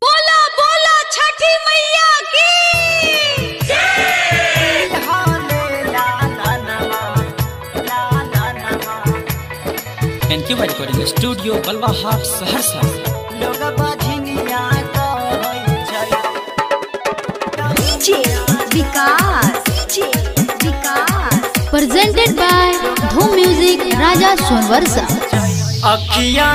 बोला बोला छठी मैया की। Thank you recording studio Balwahat Saharsa. DJ Vikas, DJ Vikas. Presented by Dhoom Music Raja Sonbarsa. अखिया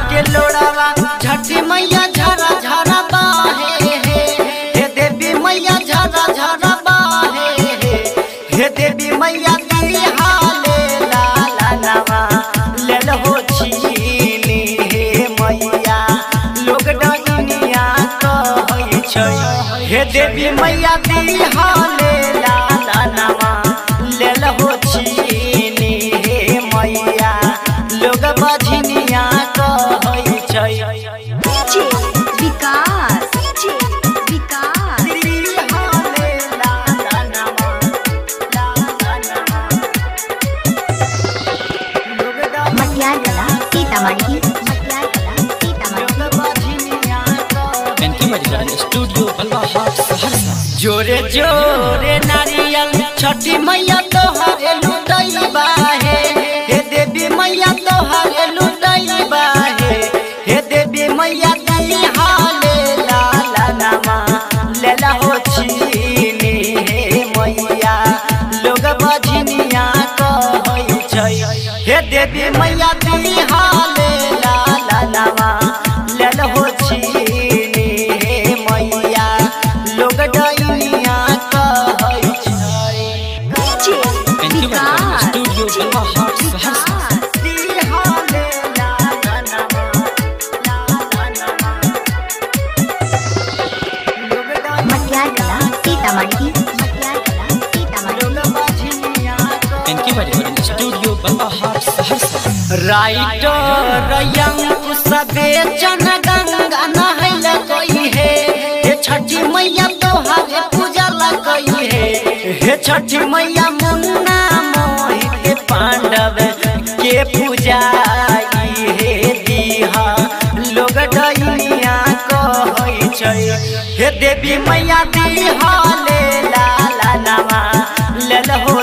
के लोड़ावा छठी मैया झरा झरा बाहे हे देवी मैया झरा झरा बाहे हे देवी मैया हाले लाला नवा लेल हो छीनी हे मैया लोग डनिया कहै छै हे देवी मैया हाले लाला नवा लेल हो छीनी हे मैया लोग बझनिया कहै छै। DJ Vikas, DJ Vikas. Matiyarkala Sitamarhi, Matiyarkala Sitamarhi. Thank you recording studio Balwahat Saharsa. जोरे जोरे नारियल छठी मैया तोहरे लुटैबा हे देवी मैया तोहरे लुटैबा हे देवी मैया हाले लाला नामा लेला हो छीनी हे मैया लोग बझनिया कहै छै हे देवी मैया हाले लाला नामा लेला हो छीनी हे मैया लोग डनिया कहै छै। DJ Thank you recording Vikas, studio DJ Balwahat Saharsa. Vikas. Matiyarkala Sitamarhi, Matiyarkala Sitamarhi. Thank you recording studio Balwahat Saharsa. Writer Bechan Ganga नहैल कई हे छठी मैया तोहरे पूजा लगई हे छठी मैया मुन्ना मोहित पांडव के पूजा हे दीहा लोग डनिया कहै छै हे देवी मैया दीहा ले लाला नवा लेल हो।